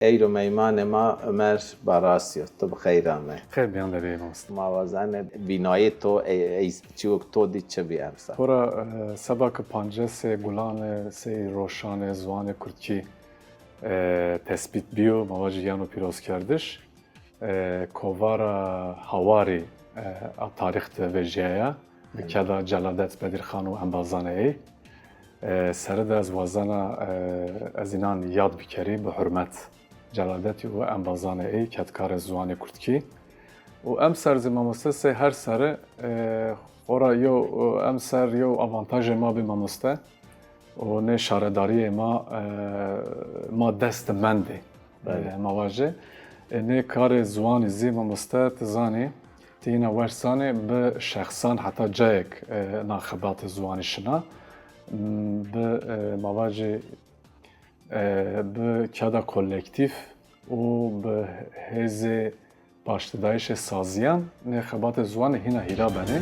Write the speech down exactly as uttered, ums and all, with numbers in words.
Eyro meymanê ma Ömer Barasî yo. Tu bi xeyr amey. Xeyr mîyan de bê mamoste. Ma wazanê vînayê to, ey, ey, çîyo ke to dî çi bî emser? Xora e, seba ke pancesê gulanê sey roşanê ziwanê kurdkî e, tespît bîyo, ma vajî yeno pîrozkerdiş. E, kovara Hawarî e, a tarîx de vejîyaya. Bi keda Celadet Bedirxan û embazanê ey. E, sere de ez wazena e, ez înan yad bikerî bi hurmet. Celadetî û embazanê ey kedkarê ziwanê kurdkî. Û emser zî mamoste sey her sere e, xora yew e, emser yew avantajê ma bî mamoste. Û nê şaredarîyê ma e, ma dest de mendê. E, ma vajê. E, nê karê ziwanî zî mamoste ti zanî, ti yîna weş zanî bi şexsan heta cayêk e, na xebatê ziwanî şina. M, bi e, ma vajê e, bi keda kolektîf û bi hêzê paştidayîşê sazîyan nê xebatê ziwanî hîna hîra benê.